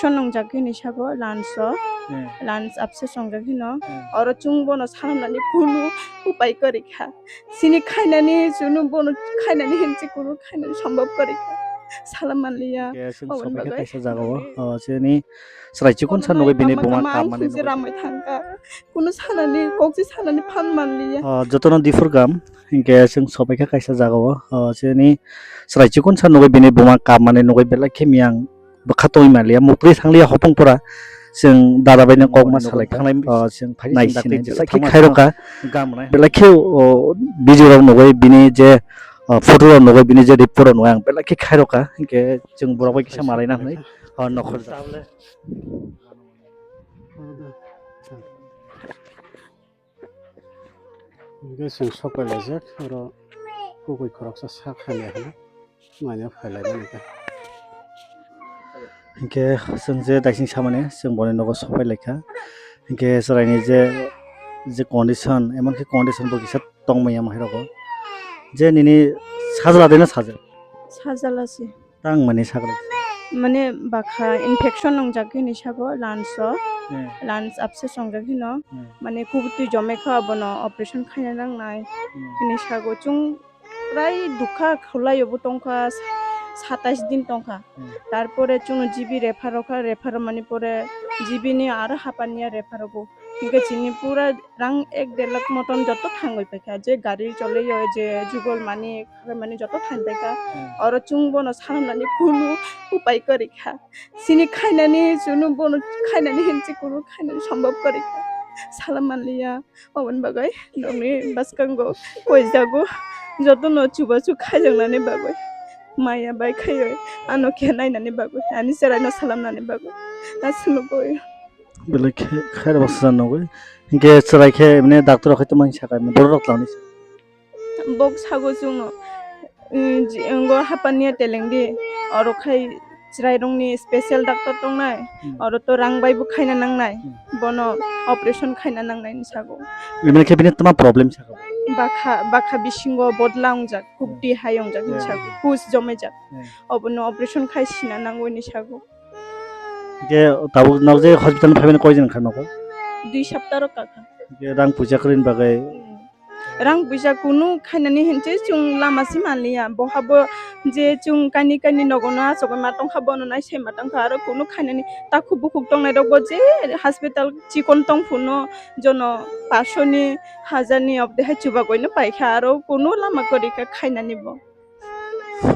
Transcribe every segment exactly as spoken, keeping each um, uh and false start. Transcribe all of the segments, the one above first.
Infection wngjak hini sago lungs o. Hmm. Lungs abscess wngjak hino. Hmm. Oro chwng bono salamnani kunu upai kwrwi kha. Sini khainani chwngno bono khainani hinwi kunu khainani sombhob kwrwi kha. Salam manliya. Khe chwng oboni sophaikha bagwi. Kaisa jagao, o, chini chwrai chikonsa nugwi bini buma kap manwi nugwi. Kunu sanani kokchi sanani phan manliya. O, jotono diphur gam, hinkhe chwng sophaikha kaisa jagao, o, chini chwrai chikonsa nugwi bini buma kap manwi nugwi belai khe miyang bwkha tongwi manliya, muktwi thangliya hopong pora. Chwng dada bai no kokma salai kha, o, chwng phai nai sinai belai khe khairokha. Belai khe, o, video rok nugwi bini je, o, photo rok nugwi bini je report rok nugwi ang belai khe khairokha, hinkhe chwng borok bai kisa malaina hinwi, o, nokhorjak. Hingke chwng sok pai laijak, oro kubui khoroksa sak hamya hwnwi manya phai lai mani khe. Hingke chwng je daising samani chwng boni nogo sok pai lai kha. Hingke chwraini je, je condition, emon khe condition bo kisa tong manya hai rogo. Je nini sajla de na sajla? Sajla se. Tang mani sakra. Mane bakha infection wngjak hini sago lungs o. Hmm. Lungs abscess wngjak hino. Hmm. Mane kubutwi jome kha abono operation khaina nangnai. Hmm. Hini sago chwng prai dukha khwlai obo tongkha sa-, satais din tongkha. Hmm. Tarpore chwngno G B refer rokha, refer mani pore G B ni aro hapaniya refer obo. Hingke chini pura rang ek der lakh moton joto thangwi paikha, je gari chole o, je jugol mani, khabai mani joto thang paikha. Hmm. Oro chwng bono salamnani kunu upai kwrwi kha. Sini khainani chwngno bono khainani hinwi kunu khainani sombhob kwrwi kha. Salam manliya, oboni bagwi nokni bwskango koijago jotono chubachu khaijaknani bagwi. Maya bai khaiwi ano khe nainani bagwi, ani chwraino salamnani bagwi. Aswk nukgo. Belai khe khairok bwsajak nugwi. Hinkhe chwrai khe emne doctor rok hai tongmani sakha, borok rok twlangni. Bok sago chwngno, mm, ji-, ngo hapaniya telengdi, oro khai chwrairokni special doctor tongnai, hmm, oro to rang bai bo khaina nangnai, hmm, bono operation khaina nangnai hinwi sago. Emne khe bini tma problem sakha? Bakha, bakha bisingo bodla wngjak, kubti hai wngjak hinwi sago, hmm, pus jomai jak. Hmm. Obono operation khai sina nango hinwi sago. Hingke tabuk nok je hospital ni phaimani koi din kha nogo? Dui sapta rok kakha. Hingke rang puisa kwrwini bagwi? Hmm. Rang puisa kunu khainani hinse chwng lama se manliya. Bohabo je chwng kaini kaini nogo no achugwi ma tongkha, bono nai se ma tongkha, aro kunu khainani takhuk bukhuk tongnai rok bo je hospital chikon tong phuru no jono paso ni, hajar ni obde hai chubagwi no paikha, aro kunu lama kwrwi kha khainani bo.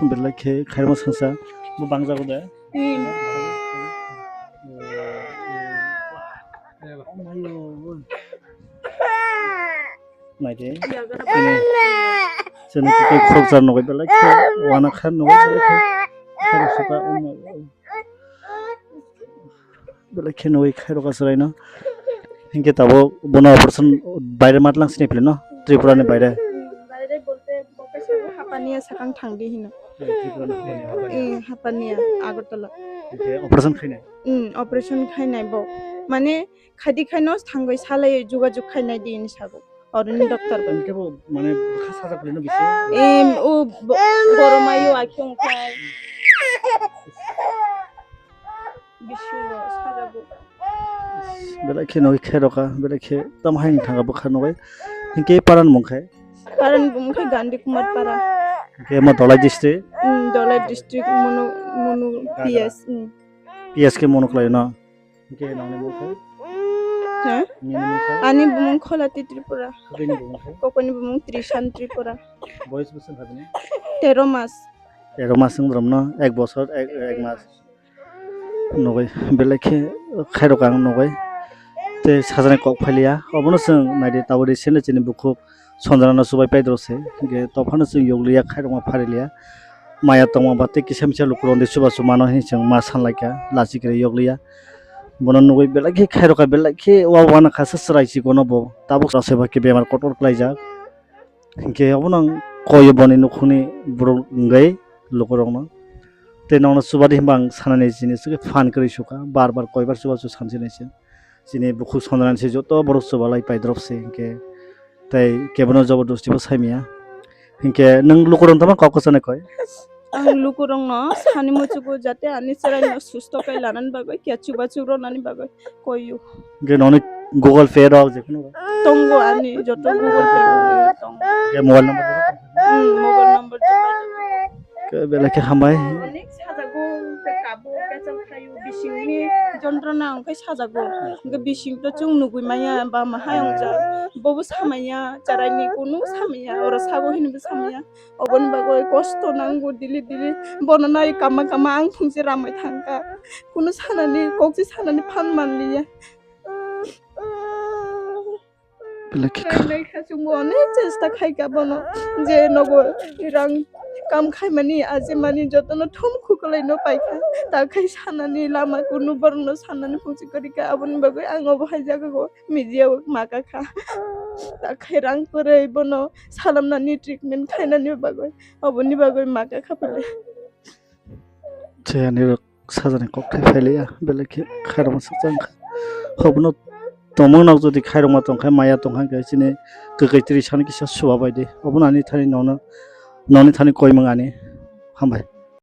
Belai khe khairokma sangsa bo bangjago de. Hmm. Naidi. Chini, chini tei khoroksa nugwi belai khe wana kha nugwi belai khe khairoksa ka. Belai khe nugwi khairokha chwraino. Hinkhe tabuk bono operation baire matlang sini philino, Tripura ni baire? Baire bolte bo kaisa hapaniya sakang thangdi hino. Tripura ni hapaniya. Eh, hapaniya, Agartala. Hinkhe operation khainai? Hmm, operation khainai bo. Mane khaidi khaino thangwi salai jugajug khainai di hini sago. Oroni doctor bai. Hinkhe bo mane bwkha sajak phaino bisi? Em, o bo-, borok mayo akhung khai. Bisingo sajago. Belai khe nugwi khairokha, belai khe tamo hai wng thangkha bwkha nugwi. Hinkhe parani mung khe? Parani mung khe Gandhi Kumar Para. Hinkhe mo Dholai district? Hmm, Dholai district, Munu, Munu P S, hmm. P S khe Munu khlaio no? Hinkhe nangni mung khe? Ha? Nini mung khe? Ani bumung Kholati Tripura. Bini bumung khe? Kokoni bumung Trishan Tripura. Boyes bwswk kha bini? Tero mas. Tero mas wng rwmno, ek bosor, ek, ek mas. Nugwi, belai khe khairok ang nugwi. Tei sajani kok phailiya. Obono chwng naidi, tabuk recently chini bukhuk Sonjana no chubai paidrok se, hinkhe tophano chwng yokliya, khairokma phariliya. Maya tongma ba tei kisa misa lukurok de chubachu mano hinwi chwng ma sanlaikha, lachi kwrwi yokliya. Bono nugwi belai khe khairokha, belai khe wa wana kha se chwrai chikono bo. Tabuk chwrai se ba khe bemar kotor klaijak. Hinkhe obono ang koi boni nukhungni borok wngwi lukurokno. Tei nokno chubadi hinba ang sanani jinis khe phan kwrwi sukha, bar bar koibar chubachu sansinai se. Chini bukhuk Sonjana se joto borok chubalai paidrop se hinkhe tei kebono jobordosti bo saimaya. Hinkhe nwng lukurok tamo kok kwchangni koi? Ang lukurokno sani muchugo jate ani chwraino susto khe lanani bagwi, kya chubachu rwnani bagwi koiyo. Hwnkhe noni Google Pay rok jephuru tongo ani joto Google Pay tongo. Hwnkhe mobile number rok? Hmm, mobile number joto. Hwnkhe belai khe hambai. Onek sajago, hwnkhe kabo, kachal khayo, bisingni jontrona hwnkhe sajago. Hwnkhe bisingto chwng nugwi manya, bama hai wngjak. Bobo samaya, chwraini kunu samaya, oro sago hinwi samaya. Oboni bagwi kosto nango daily daily. Bono nai kama kama ang phungse ramwi thangkha. Kunu sanani, kokse sanani phan manliya. Belai khe kha- Khainai kha chwngbo onek chesta khaikha bono. Je nogo rang kam khaimani, ajimani jotono thum khukwlaino paikha. Ta khai sanani lama kunu borokno sanani phungse kwrwikha. Aboni bagwi ang obo hai jagao media o maka kha. Ta khai rang kwrwi bono salamnani treatment khainani bagwi, oboni bagwi maka kha pale. Chayani rok sajani kok thai phailiya, belai khe khairokma sakchang kha. Hobono tongmung nok jodi khairokma tongkha, maya tongkha, hwnkhe chini kwkwi twi sani kisa suba bai di. Obono ani thani nono, noni thani koimung ani. Hambai.